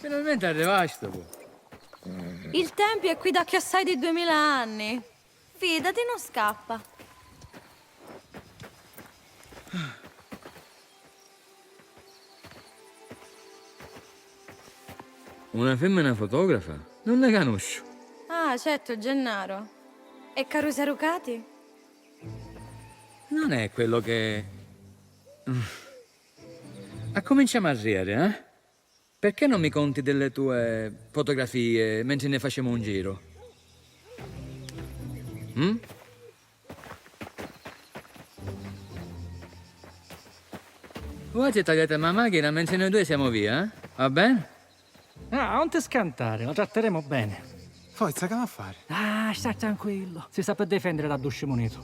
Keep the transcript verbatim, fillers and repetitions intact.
Finalmenti arrivastivu. Il tempio è qui da cchiù assai di duemila anni. Fidati, non scappa. Una femmina fotografa? Non la canusciu. Ah, certo, Gennaro. E Carusa Rucati? Non è quello che... Accominciamo a ridere, eh? Perché non mi conti delle tue fotografie mentre ne facciamo un giro? Mm? Voi tagliate la macchina mentre noi due siamo via, eh? Va bene? Ah, non ti scantare, la tratteremo bene. Forza, che va a fare? Ah, sta tranquillo, si sta per difendere da duscimunitu.